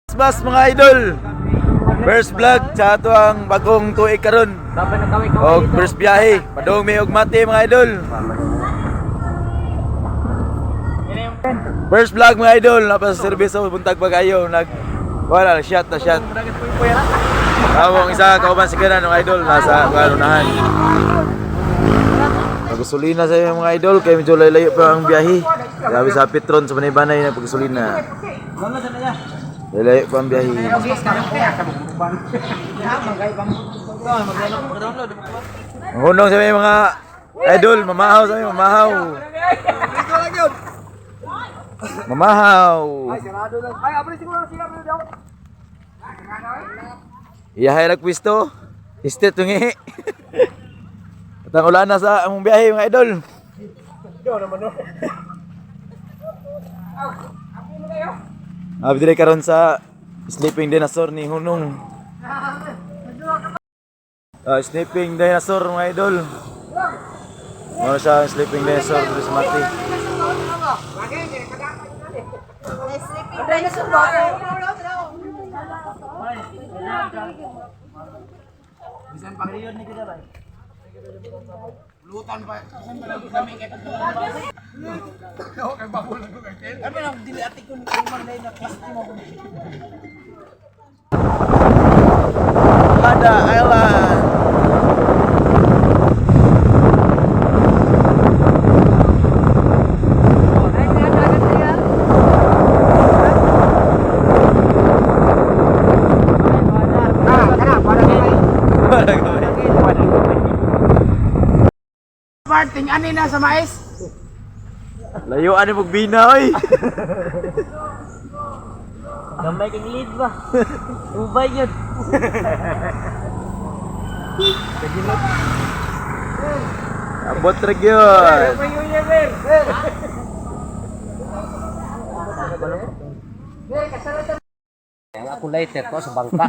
Christmas, mga idol. First vlog sa ato ang bagong tuig karon. Og first biyahe, padung mi og Mati, mga idol. First vlog, mga idol, napa sa serbisyo buntag pa kayo nag wala shot na shot. Among isa kauban si Kanan, mga idol, nasa kanunahan. Pagasolina sa iyo, mga idol, kay medyo layo pa ang biyahe. Grabe sa Petron sa Banay-Banay na pagasolina. Layo pa ang biyahe. Ang hunong sa mga idol, mamahaw sa mga mamahaw. Mamahaw. Iyahay lang pwisto. Istit tungi. At ang ulan na sa among biyahe, mga idol. Abi dire karon sa sleeping dinosaur ni Hunong. Ah, sleeping dinosaur, mga idol. Ano siya ang sleeping dinosaur dito sa Mati. Sleeping dinosaur. Hada Island. Marting ani na sa mais. Layuan ni Mugbina oy. Gamay kang lead ba? Ubay yun. Abot ra gyud. Ang ako lighter ko sa bangka.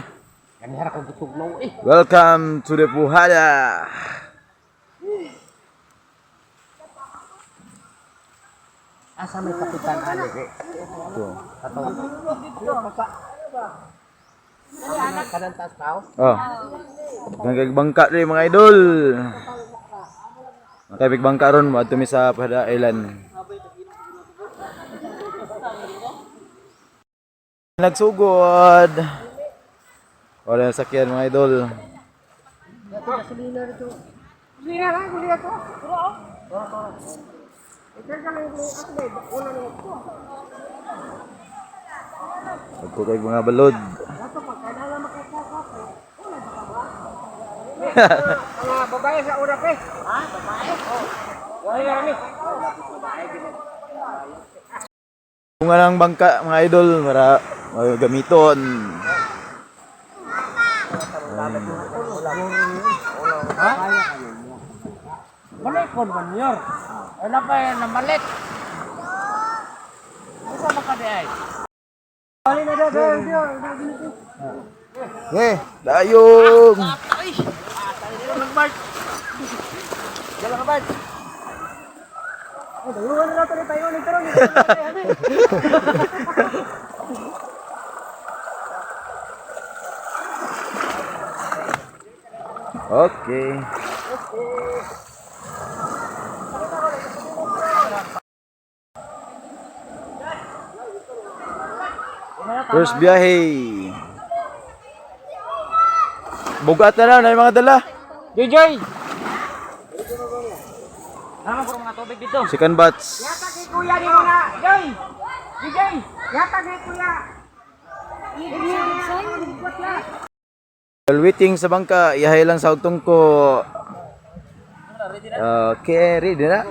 Ganihara ko gutugnaw eh. Welcome to the Puhada. Asa may kapitan ani ko? Ito. Ato. Kanan taas tao. Oh. Nagagbangka rin, mga idol. Nakabig bangka ron mo mi sa Puhada Island. Nagsugod. Wala yung sakyan, mga idol. Pagko kay mga balod. Mga babae sa urak eh. Ha? Babae? Oh. Wala rami. Kung ang bangka, mga idol, para gamiton. Balik kon banyor. Wala pa yan namalit. Asa ba ka di ay? Eh, dayong! Okay. First biyahe. Bugat na lang na yung mga dala. DJ! Tama ko mga tubig dito. Second batch. Kuya ni mo na, Joy! DJ! Yata kay kuya! While waiting sa bangka, iyahay lang sa ugtong ko. Okay, ready na.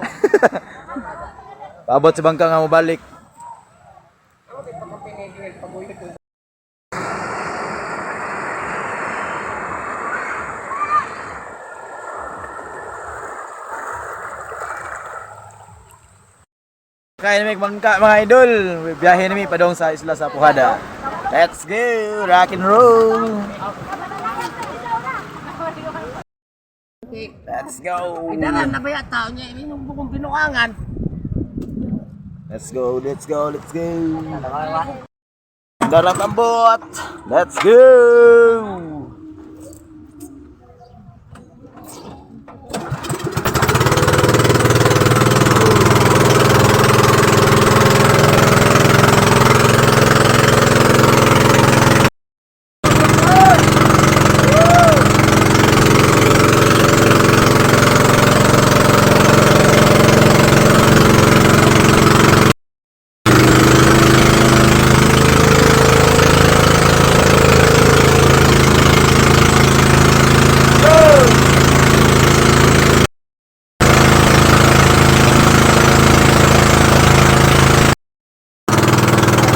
Paabot sa bangka nga mobalik. Kaya namin bangka, mga idol. Biyahe namin padong sa isla sa Puhada. Let's go! Rock and roll! Let's go! Daran na ba ya tao niya? Inom bukong binuangan. Let's go, let's go, let's go! Darang tambot. Let's go!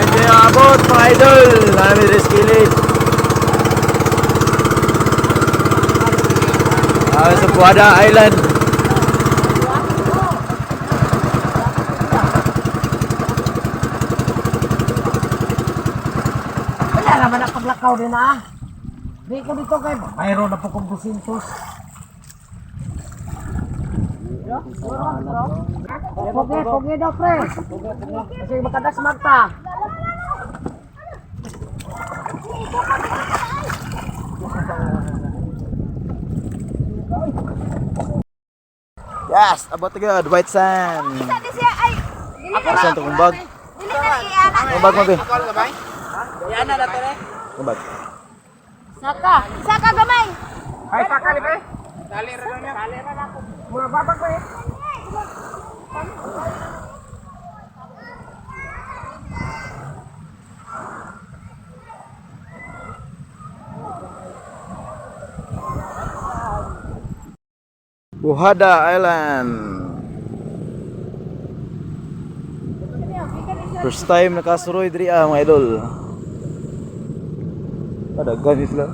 Medyo yung abot mga idol. Namin rin. Ah, sa Puada Island. Wala naman ang paglakaw din ah. Di ko dito kay mayroon na po kong 200. Pogi, pogi daw pre. Kasi makadas magta. Yes, abot agad. White sand. Isa di siya ay dili na Saan itong bag? Dili na iana. Ang bag mo, be. Yan na natin eh. Ang bag. Saka. Saka gamay. Ay, sakali pre. Dali ra niya. Dali ra na ako. Mga babag pre. Buhada Island. First time nakasuroy diri ah, mga idol. Padaghan sila.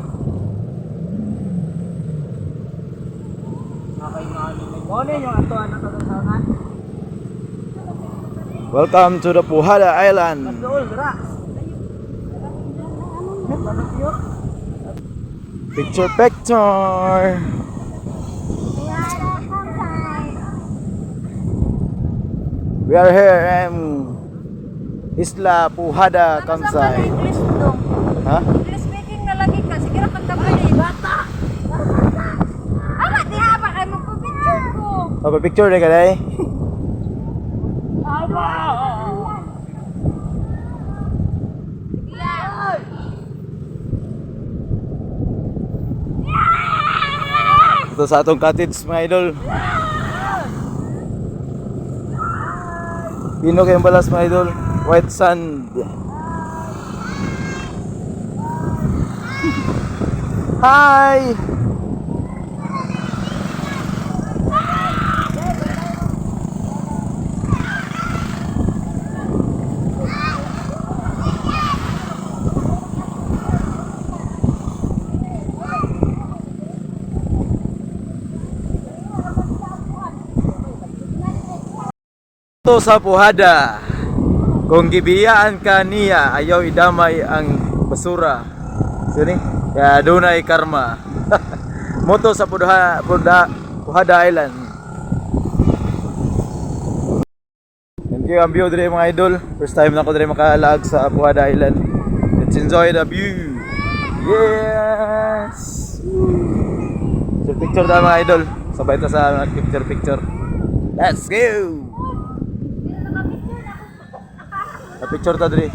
Mone yung ato anak kagasawan. Welcome to the Buhada Island. Dool dra. Picture picture. We are here in Isla Pujada, Kamsay. English dong. Ha? English speaking na lagi ka. Sige ra pagtabay ni bata. Ama diha ba kay mo picture ko. Oh, picture rin ka day. Ito sa atong cottage mga idol. Pino kayong balas mga idol. White sand. Hi! Ito sa Puhada. Kung gibiyaan ka niya, ayaw idamay ang basura. Sini? Kaya dunay karma. Moto sa Puhada Island. Thank you ang view dire mga idol. First time na ako dire makalaag sa Puhada Island. Let's enjoy the view. Yes! So picture tayo mga idol. Sabay ta sa picture picture. Let's go! Picture ta diri.